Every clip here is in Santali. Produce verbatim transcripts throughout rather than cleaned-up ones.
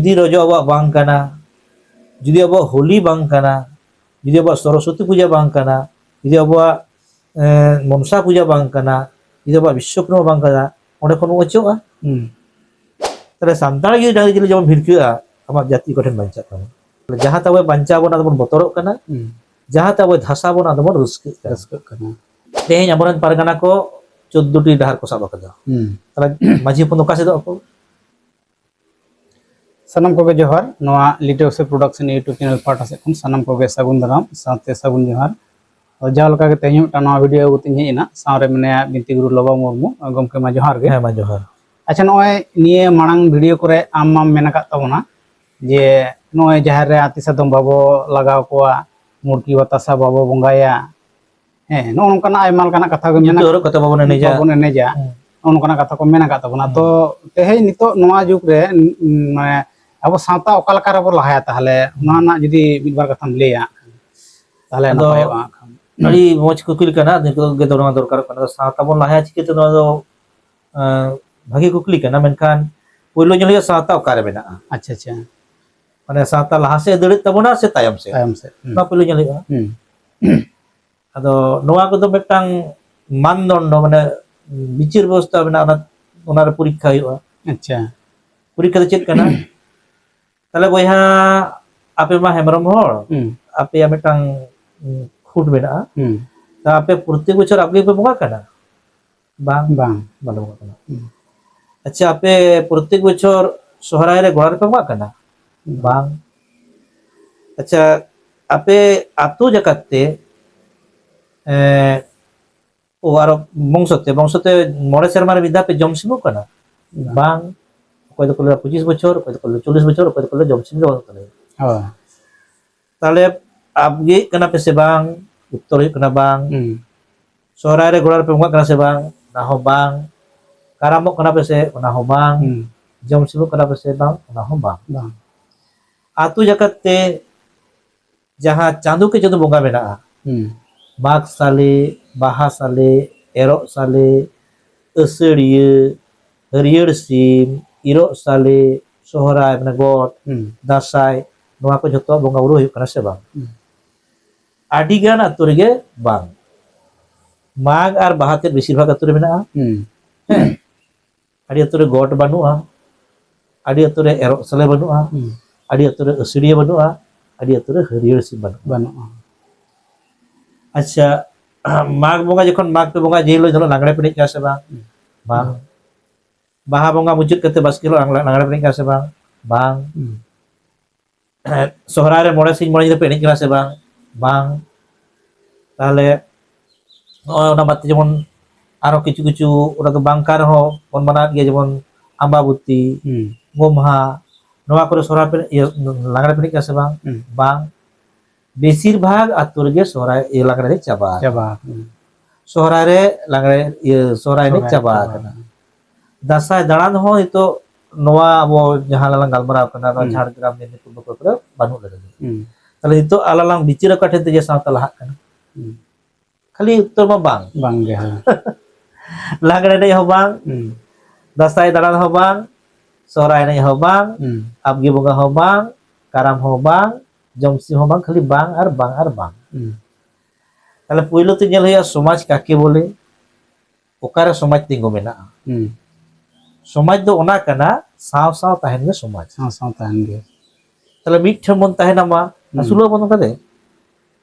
ᱡᱩᱫᱤ ᱨᱚᱡᱚ ᱟᱵᱚᱣᱟᱜ ᱵᱟᱝ ᱠᱟᱱᱟ, ᱡᱩᱫᱤ ᱟᱵᱚᱣᱟᱜ ᱦᱳᱞᱤ ᱵᱟᱝ ᱠᱟᱱᱟ, ᱡᱩᱫᱤ ᱟᱵᱚᱣᱟᱜ ᱥᱚᱨᱚᱥᱚᱛᱤ ᱯᱩᱡᱟᱹ ᱵᱟᱝ ᱠᱟᱱᱟ, ᱡᱩᱫᱤ ᱟᱵᱚᱣᱟᱜ ᱮᱸ, ᱢᱚᱱᱥᱟ ᱯᱩᱡᱟᱹ ᱵᱟᱝ ᱠᱟᱱᱟ, ᱡᱩᱫᱤ ᱟᱵᱚᱣᱟᱜ ᱵᱤᱥᱥᱚᱠᱚᱨᱢᱟ ᱵᱟᱝ ᱠᱟᱱᱟ, ᱚᱸᱰᱮ ᱠᱷᱚᱱ ᱵᱚᱱ ᱚᱪᱚᱜᱼᱟ᱾ ᱦᱩᱸ᱾ ᱛᱟᱦᱞᱮ ᱥᱟᱱᱛᱟᱲ ᱜᱮ ᱰᱟᱝᱨᱤ ᱡᱤᱞ ᱡᱮᱢᱚᱱ ᱵᱷᱤᱲᱠᱟᱹᱜᱼᱟ, ᱟᱢᱟᱜ ᱡᱟᱹᱛᱤ ᱚᱠᱟ ᱴᱷᱮᱱ ᱵᱟᱧᱪᱟᱜ ᱛᱟᱢᱟ? ᱡᱟᱦᱟᱸ ᱛᱮ ᱟᱵᱚ ᱵᱟᱧᱪᱟᱣ ᱵᱚᱱᱟ, ᱟᱫᱚ ᱵᱚᱱ ᱵᱚᱛᱚᱨᱚᱜ ᱠᱟᱱᱟ᱾ ᱦᱩᱸ᱾ ᱡᱟᱦᱟᱸ ᱛᱮ ᱟᱵᱚ ᱫᱷᱟᱥᱟ ᱵᱚᱱᱟ, ᱟᱫᱚ ᱵᱚᱱ ᱨᱟᱹᱥᱠᱟᱹᱜ ᱠᱟᱱᱟ᱾ ᱨᱟᱹᱥᱠᱟᱹᱜ ᱠᱟᱱᱟ᱾ ᱛᱮᱦᱮᱧ ᱟᱵᱚᱨᱮᱱ ᱯᱟᱨᱜᱟᱱᱟ ᱠᱚ ᱪᱳᱫᱽᱫᱳ ᱴᱤ ᱰᱟᱦᱟᱨ ᱠᱚ ᱥᱟᱵ ᱟᱠᱟᱫᱟ᱾ ᱦᱩᱸ᱾ ᱛᱟᱦᱞᱮ ᱢᱟᱹᱡᱷᱤ ᱦᱚᱯᱚᱱ ᱫᱚ ᱚᱠᱟ ᱥᱮᱫᱚᱜ ᱟᱠᱚ? ᱥᱟᱱᱟᱢ ᱠᱚᱜᱮ ᱡᱚᱦᱟᱨ᱾ ᱱᱚᱣᱟ ᱞᱤᱴᱟᱹ ᱥᱮ ᱯᱨᱚᱰᱟᱠᱥᱚᱱ YouTube ᱪᱮᱱᱮᱞ ᱯᱟᱦᱴᱟ ᱥᱮᱫ ᱠᱷᱚᱱ ᱥᱟᱱᱟᱢ ᱠᱚᱜᱮ ᱥᱟᱹᱜᱩᱱ ᱫᱟᱨᱟᱢ ᱥᱟᱶᱛᱮ ᱥᱟᱹᱜᱩᱱ ᱡᱚᱦᱟᱨ᱾ ᱟᱫᱚ ᱡᱟᱦᱟᱸ ᱞᱮᱠᱟ ᱜᱮ ᱛᱮᱦᱮᱧ ᱢᱤᱫᱴᱟᱝ ᱱᱟᱣᱟ ᱵᱷᱤᱰᱤᱭᱳ ᱟᱹᱜᱩ ᱠᱟᱛᱮᱧ ᱦᱮᱡ ᱮᱱᱟ, ᱥᱟᱶᱨᱮ ᱢᱮᱱᱟᱭᱟ ᱵᱤᱱᱛᱤ ᱜᱩᱨᱩ ᱞᱚᱵᱟ ᱢᱩᱨᱢᱩ᱾ ᱜᱚᱢᱠᱮ, ᱢᱟ ᱡᱚᱦᱟᱨ ᱜᱮ᱾ ᱦᱮᱸ, ᱢᱟ ᱡᱚᱦᱟᱨ᱾ ᱟᱪᱪᱷᱟ, ᱱᱚᱜᱼᱚᱭ ᱱᱤᱭᱟᱹ ᱢᱟᱲᱟᱝ ᱵᱷᱤᱰᱤᱭᱳ ᱠᱚᱨᱮ ᱟᱢ ᱢᱟᱢ ᱢᱮᱱ ᱟᱠᱟᱫ ᱛᱟᱵᱚᱱᱟ ᱡᱮ ᱱᱚᱜᱼᱚᱭ ᱡᱟᱦᱮᱨ ᱨᱮ ᱟᱹᱛᱤ ᱥᱟᱫᱚᱢ ᱵᱟᱵᱚ ᱞᱟᱜᱟᱣ ᱠᱚᱣᱟ, ᱢᱩᱨᱛᱤ ᱵᱟᱛᱟᱥᱟ ᱵᱟᱵᱚ ᱵᱚᱸᱜᱟᱭᱟ, ᱦᱮᱸ, ᱱᱚᱜᱼᱚ ᱱᱚᱝᱠᱟᱱᱟᱜ ᱟᱭᱢᱟ ᱞᱮᱠᱟᱱᱟᱜ ᱠᱟᱛᱷᱟ ᱜᱮ ᱡᱩᱛᱟᱹ ᱢᱮᱱᱟᱜ, ᱦᱚᱨᱚᱜ ᱠᱟᱛᱮ ᱵᱟᱵᱚᱱ ᱮᱱᱮᱡᱟ᱾ ᱵᱟᱵᱚᱱ ᱮᱱᱮᱡᱟ᱾ ᱦᱮᱸ᱾ ᱱᱚᱜᱼᱚ ᱱᱚᱝᱠᱟᱱᱟᱜ ᱠᱟᱛᱷᱟ ᱠᱚ ᱢᱮᱱ ᱟᱠᱟᱫ ᱛᱟᱵᱚᱱᱟ᱾ ᱦᱮᱸ᱾ ᱛᱚ ᱛᱮᱦᱮᱧ ᱱᱤᱛᱚᱜ ᱱᱚᱣᱟ ᱡᱩᱜᱽ ᱨᱮ, ᱩᱸ, ᱢᱟᱱᱮ, ᱟᱵᱚ ᱥᱟᱶᱛᱟ ᱚᱠᱟ ᱞᱮᱠᱟ ᱨᱮᱵᱚ ᱞᱟᱦᱟᱭᱟ, ᱛᱟᱦᱚᱞᱮ ᱱᱚᱣᱟ ᱨᱮᱱᱟᱜ ᱡᱩᱫᱤ ᱢᱤᱫ ᱵᱟᱨ ᱠᱟᱛᱷᱟᱢ ᱞᱟᱹᱭᱟ, ᱛᱟᱦᱚᱞᱮ ᱟᱫᱚ ᱱᱟᱯᱟᱭᱚᱜᱼᱟ᱾ ᱟᱹᱰᱤ ᱢᱚᱡᱽ ᱠᱩᱠᱞᱤ ᱠᱟᱱᱟ᱾ ᱱᱤᱛᱚᱜ ᱜᱮ ᱫᱚᱦᱲᱟ ᱫᱚᱨᱠᱟᱨᱚᱜ ᱠᱟᱱᱟ᱾ ᱥᱟᱶᱛᱟ ᱵᱚᱱ ᱞᱟᱦᱟᱭᱟ ᱪᱤᱠᱟᱹᱛᱮ, ᱱᱚᱣᱟ ᱫᱚ, ᱟᱸ, ᱵᱷᱟᱹᱜᱤ ᱠᱩᱠᱞᱤ ᱠᱟᱱᱟ, ᱢᱮᱱᱠᱷᱟᱱ ᱯᱳᱭᱞᱳ ᱧᱮᱞ ᱦᱩᱭᱩᱜᱼᱟ ᱥᱟᱶᱛᱟ ᱚᱠᱟᱨᱮ ᱢᱮᱱᱟᱜᱼᱟ᱾ ᱟᱪᱪᱷᱟ, ᱟᱪᱪᱷᱟ᱾ ᱢᱟᱱᱮ ᱥᱟᱶᱛᱟ ᱞᱟᱦᱟ ᱥᱮᱫ ᱫᱟᱹᱲᱮᱫ ᱛᱟᱵᱚᱱᱟ ᱥᱮ ᱛᱟᱭᱚᱢ ᱥᱮᱫ? ᱛᱟᱭᱚᱢ ᱥᱮᱫ᱾ ᱦᱩᱸ᱾ ᱱᱚᱣᱟ ᱯᱳᱭᱞᱳ ᱧᱮᱞ ᱦᱩᱭᱩᱜᱼᱟ᱾ ᱦᱩᱸ᱾ ᱟᱫᱚ ᱱᱚᱣᱟ ᱠᱚᱫᱚ ᱢᱤᱫᱴᱟᱝ ᱢᱟᱱᱫᱚᱱᱰᱚ, ᱢᱟᱱᱮ ᱵᱤᱪᱟᱹᱨ ᱵᱮᱵᱚᱥᱛᱷᱟ ᱢᱮᱱᱟᱜᱼᱟ, ᱚᱱᱟ, ᱚᱱᱟᱨᱮ ᱯᱚᱨᱤᱠᱠᱷᱟ ᱦᱩᱭᱩᱜᱼᱟ᱾ ᱟᱪᱪᱷᱟ᱾ ᱯᱚᱨᱤᱠᱠᱷᱟ ᱫᱚ ᱪᱮᱫ ᱠᱟᱱᱟ? ᱛᱟᱦᱞᱮ ᱵᱚᱭᱦᱟ, ᱟᱯᱮ ᱢᱟ ᱦᱮᱢᱵᱨᱚᱢ ᱦᱚᱲ, ᱦᱩᱸ᱾ ᱟᱯᱮᱭᱟᱜ ᱢᱤᱫᱴᱟᱝ, ᱩᱸ, ᱠᱷᱩᱸᱴ ᱢᱮᱱᱟᱜᱼᱟ᱾ ᱦᱩᱸ᱾ ᱛᱟ ᱟᱯᱮ ᱯᱨᱚᱛᱮᱠ ᱵᱚᱪᱷᱚᱨ ᱟᱯᱮ ᱜᱮᱯᱮ ᱵᱚᱸᱜᱟᱜ ᱠᱟᱱᱟ? ᱵᱟᱝ᱾ ᱵᱟᱝ᱾ ᱵᱟᱞᱮ ᱵᱚᱸᱜᱟᱜ ᱠᱟᱱᱟ᱾ ᱦᱩᱸ᱾ ᱟᱪᱪᱷᱟ, ᱟᱯᱮ ᱯᱨᱚᱛᱮᱠ ᱵᱚᱪᱷᱚᱨ ᱥᱚᱦᱨᱟᱭ ᱨᱮ ᱜᱚᱲᱟ ᱨᱮᱯᱮ ᱵᱚᱸᱜᱟᱜ ᱠᱟᱱᱟ? ᱵᱟᱝ᱾ ᱵᱟᱝ᱾ ᱟᱪᱪᱷᱟ, ᱟᱯᱮ ᱟᱹᱛᱩ ᱡᱟᱠᱟᱛ ᱛᱮ, ᱮᱸ, ᱚ, ᱟᱨᱚ ᱵᱚᱝᱥᱚ ᱛᱮ, ᱵᱚᱝᱥᱚ ᱛᱮ ᱢᱚᱬᱮ ᱥᱮᱨᱢᱟ ᱨᱮ ᱢᱤᱫ ᱫᱷᱟᱣ ᱯᱮ ᱡᱚᱢ ᱥᱤᱢᱚᱜ ᱠᱟᱱᱟ? ᱵᱟᱝ᱾ ᱵᱟᱝ᱾ ᱚᱠᱚᱭ ᱫᱚᱠᱚ ᱞᱟᱹᱭᱟ ᱯᱚᱸᱪᱤᱥ ᱵᱚᱪᱷᱚᱨ, ᱚᱠᱚᱭ ᱫᱚᱠᱚ ᱞᱟᱹᱭᱟ ᱪᱚᱞᱞᱤᱥ ᱵᱚᱪᱷᱚᱨ, ᱚᱠᱚᱭ ᱫᱚᱠᱚ ᱞᱟᱹᱭᱟ ᱡᱚᱢ ᱥᱤᱢ ᱜᱮ ᱵᱟᱹᱱᱩᱜ ᱛᱟᱞᱮᱭᱟ᱾ ᱦᱳᱭ᱾ ᱛᱟᱦᱞᱮ ᱟᱵᱜᱮᱜ ᱠᱟᱱᱟ ᱯᱮ ᱥᱮ ᱵᱟᱝ? ᱩᱛᱛᱚᱨ ᱦᱩᱭᱩᱜ ᱠᱟᱱᱟ ᱵᱟᱝ᱾ ᱦᱩᱸ᱾ ᱥᱚᱦᱨᱟᱭ ᱨᱮ ᱜᱚᱲᱟ ᱨᱮᱯᱮ ᱵᱚᱸᱜᱟᱜ ᱠᱟᱱᱟ ᱥᱮ ᱵᱟᱝ? ᱚᱱᱟ ᱦᱚᱸ ᱵᱟᱝ᱾ ᱠᱟᱨᱟᱢᱚᱜ ᱠᱟᱱᱟ ᱯᱮ ᱥᱮ? ᱚᱱᱟ ᱦᱚᱸ ᱵᱟᱝ᱾ ᱦᱩᱸ᱾ ᱡᱚᱢ ᱥᱤᱢᱚᱜ ᱠᱟᱱᱟ ᱯᱮ ᱥᱮ ᱵᱟᱝ? ᱚᱱᱟ ᱦᱚᱸ ᱵᱟᱝ᱾ ᱵᱟᱝ᱾ ᱟᱹᱛᱩ ᱡᱟᱠᱟᱛ ᱛᱮ ᱡᱟᱦᱟᱸ ᱪᱟᱸᱫᱳ ᱠᱮ ᱪᱟᱸᱫᱳ ᱵᱚᱸᱜᱟ ᱢᱮᱱᱟᱜᱼᱟ, ᱦᱩᱸ᱾ ᱢᱟᱜᱽ ᱥᱟᱞᱮ, ᱵᱟᱦᱟ ᱥᱟᱞᱮ, ᱮᱨᱚᱜ ᱥᱟᱞᱮ, ᱟᱹᱥᱟᱹᱲᱤᱭᱟᱹ, ᱦᱟᱹᱨᱭᱟᱹᱲ ᱥᱤᱢ, ᱤᱨᱚᱜ ᱥᱟᱞᱮ, ᱥᱚᱦᱨᱟᱭ, ᱢᱟᱱᱮ ᱜᱚᱴ, ᱦᱩᱸ᱾ ᱫᱟᱸᱥᱟᱭ, ᱱᱚᱣᱟ ᱠᱚ ᱡᱷᱚᱛᱚᱣᱟᱜ ᱵᱚᱸᱜᱟ ᱵᱩᱨᱩ ᱦᱩᱭᱩᱜ ᱠᱟᱱᱟ ᱥᱮ ᱵᱟᱝ? ᱦᱩᱸ᱾ ᱟᱹᱰᱤ ᱜᱟᱱ ᱟᱹᱛᱩ ᱨᱮᱜᱮ ᱵᱟᱝ᱾ ᱢᱟᱜᱽ ᱟᱨ ᱵᱟᱦᱟ ᱛᱮᱫ ᱵᱮᱥᱤᱨ ᱵᱷᱟᱜᱽ ᱟᱹᱛᱩ ᱨᱮ ᱢᱮᱱᱟᱜᱼᱟ᱾ ᱦᱩᱸ᱾ ᱦᱮᱸ᱾ ᱟᱹᱰᱤ ᱟᱹᱛᱩ ᱨᱮ ᱜᱚᱴ ᱵᱟᱹᱱᱩᱜᱼᱟ, ᱟᱹᱰᱤ ᱟᱹᱛᱩ ᱨᱮ ᱮᱨᱚᱜ ᱥᱟᱞᱮ ᱵᱟᱹᱱᱩᱜᱼᱟ, ᱦᱩᱸ᱾ ᱟᱹᱰᱤ ᱟᱹᱛᱩ ᱨᱮ ᱟᱹᱥᱟᱹᱲᱤᱭᱟᱹ ᱵᱟᱹᱱᱩᱜᱼᱟ, ᱟᱹᱰᱤ ᱟᱹᱛᱩ ᱨᱮ ᱦᱟᱹᱨᱭᱟᱹᱲ ᱥᱤᱢ ᱵᱟᱹᱱᱩᱜᱼᱟ᱾ ᱵᱟᱹᱱᱩᱜᱼᱟ᱾ ᱟᱪᱪᱷᱟ, ᱢᱟᱜᱽ ᱵᱚᱸᱜᱟ ᱡᱚᱠᱷᱚᱱ ᱢᱟᱜᱽ ᱯᱮ ᱵᱚᱸᱜᱟ, ᱡᱮ ᱦᱤᱞᱳᱜ ᱡᱟᱦᱟᱸ ᱞᱟᱜᱽᱲᱮ ᱯᱮ ᱮᱱᱮᱡ ᱠᱟᱱᱟ ᱥᱮ ᱵᱟᱝ? ᱦᱩᱸ᱾ ᱵᱟᱝ᱾ ᱵᱟᱦᱟ ᱵᱚᱸᱜᱟ ᱢᱩᱪᱟᱹᱫ ᱠᱟᱛᱮ ᱵᱟᱥᱠᱮ ᱦᱤᱞᱳᱜ ᱞᱟᱜᱽᱲᱮ ᱯᱮ ᱮᱱᱮᱡ ᱠᱟᱱᱟ ᱥᱮ ᱵᱟᱝ? ᱵᱟᱝ᱾ ᱦᱩᱸ᱾ ᱥᱚᱦᱨᱟᱭ ᱨᱮ ᱢᱚᱬᱮ ᱥᱤᱧ ᱢᱚᱬᱮ ᱧᱤᱫᱟᱹ ᱯᱮ ᱮᱱᱮᱡ ᱠᱟᱱᱟ ᱥᱮ ᱵᱟᱝ? ᱵᱟᱝ᱾ ᱛᱟᱦᱚᱞᱮ ᱱᱚᱜᱼᱚᱭ ᱚᱱᱟ ᱵᱟᱫ ᱛᱮ ᱡᱮᱢᱚᱱ ᱟᱨᱚ ᱠᱤᱪᱷᱩ ᱠᱤᱪᱷᱩ, ᱚᱱᱟ ᱫᱚ ᱵᱟᱝ ᱠᱟᱱ ᱨᱮᱦᱚᱸ ᱵᱚᱱ ᱢᱟᱱᱟᱣᱮᱫ ᱜᱮᱭᱟ, ᱡᱮᱢᱚᱱ ᱟᱢᱵᱟᱵᱚᱛᱤ, ᱦᱩᱸ᱾ ᱜᱚᱢᱦᱟ, ᱱᱚᱣᱟ ᱠᱚᱨᱮ ᱥᱚᱦᱨᱟᱭ ᱯᱮ, ᱤᱭᱟᱹ, ᱞᱟᱜᱽᱲᱮ ᱯᱮ ᱮᱱᱮᱡ ᱠᱟᱱᱟ ᱥᱮ ᱵᱟᱝ? ᱦᱩᱸ᱾ ᱵᱟᱝ᱾ ᱵᱮᱥᱤᱨ ᱵᱷᱟᱜᱽ ᱟᱛᱳ ᱨᱮᱜᱮ ᱥᱚᱦᱨᱟᱭ, ᱤᱭᱟᱹ, ᱞᱟᱜᱽᱲᱮ ᱮᱱᱮᱡ ᱪᱟᱵᱟ ᱟᱠᱟᱱᱟ᱾ ᱪᱟᱵᱟ ᱟᱠᱟᱱᱟ᱾ ᱥᱚᱦᱨᱟᱭ ᱨᱮ ᱞᱟᱜᱽᱲᱮ, ᱤᱭᱟᱹ, ᱥᱚᱦᱨᱟᱭ ᱮᱱᱮᱡ ᱥᱚᱦᱨᱟᱭ ᱪᱟᱵᱟ ᱪᱟᱵᱟ ᱟᱠᱟᱱᱟ᱾ ᱟᱠᱟᱱᱟ᱾ ᱫᱟᱸᱥᱟᱭ ᱫᱟᱬᱟᱱ ᱦᱚᱸ ᱱᱤᱛᱚᱜ ᱱᱚᱣᱟ ᱟᱵᱚ ᱡᱟᱦᱟᱸ ᱞᱟᱝ ᱜᱟᱞᱢᱟᱨᱟᱣ ᱠᱟᱱᱟ, ᱱᱚᱣᱟ ᱦᱩᱸ᱾ ᱡᱷᱟᱲᱜᱨᱟᱢ, ᱢᱮᱫᱽᱱᱤᱯᱩᱨ ᱵᱟᱸᱠᱩᱲᱟ ᱠᱚᱨᱮ ᱵᱟᱹᱱᱩᱜ ᱞᱮᱠᱟ ᱜᱮ᱾ ᱦᱩᱸ᱾ ᱛᱟᱦᱞᱮ ᱱᱤᱛᱚᱜ ᱟᱞᱟᱝ ᱞᱟᱝ ᱵᱤᱪᱟᱹᱨ ᱟᱠᱟᱫ ᱴᱷᱮᱱ ᱛᱮ ᱡᱮ ᱥᱟᱶᱛᱟ ᱞᱟᱦᱟᱜ ᱠᱟᱱᱟ? ᱦᱩᱸ᱾ ᱠᱷᱟᱹᱞᱤ ᱩᱛᱛᱚᱨ ᱢᱟ ᱵᱟᱝ᱾ ᱵᱟᱝ ᱜᱮ, ᱦᱮᱸ᱾ ᱞᱟᱜᱽᱲᱮ ᱮᱱᱮᱡ ᱦᱚᱸ ᱵᱟᱝ, ᱦᱩᱸ᱾ ᱫᱟᱸᱥᱟᱭ ᱫᱟᱬᱟᱱ ᱦᱚᱸ ᱵᱟᱝ, ᱥᱚᱦᱨᱟᱭ ᱮᱱᱮᱡ ᱦᱚᱸ ᱵᱟᱝ, ᱦᱩᱸ᱾ ᱟᱵᱜᱤ ᱵᱚᱸᱜᱟ ᱦᱚᱸ ᱵᱟᱝ, ᱠᱟᱨᱟᱢ ᱦᱚᱸ ᱵᱟᱝ, ᱡᱚᱢᱥᱤᱢ ᱦᱚᱸ ᱵᱟᱝ, ᱠᱷᱟᱹᱞᱤ ᱵᱟᱝ ᱟᱨ ᱵᱟᱝ ᱟᱨ ᱵᱟᱝ᱾ ᱦᱩᱸ᱾ ᱛᱟᱦᱞᱮ ᱯᱳᱭᱞᱳ ᱛᱮ ᱧᱮᱞ ᱦᱩᱭᱩᱜᱼᱟ, ᱥᱚᱢᱟᱡᱽ ᱠᱟᱠᱮ ᱵᱚᱞᱮ, ᱚᱠᱟᱨᱮ ᱥᱚᱢᱟᱡᱽ ᱛᱤᱸᱜᱩ ᱢᱮᱱᱟᱜᱼᱟ? ᱦᱩᱸ᱾ ᱥᱚᱢᱟᱡᱽ ᱫᱚ ᱚᱱᱟ ᱠᱟᱱᱟ, ᱥᱟᱶ ᱥᱟᱶ ᱛᱟᱦᱮᱱ ᱜᱮ ᱥᱚᱢᱟᱡᱽ᱾ ᱥᱟᱶ ᱥᱟᱶ ᱛᱟᱦᱮᱱ ᱜᱮ᱾ ᱛᱟᱦᱞᱮ ᱢᱤᱫ ᱴᱷᱮᱱ ᱵᱚᱱ ᱛᱟᱦᱮᱱᱟ, ᱢᱟ, ᱦᱩᱸ᱾ ᱟᱹᱥᱩᱞᱚᱜ ᱟᱵᱚᱱ ᱚᱱᱠᱟᱛᱮ᱾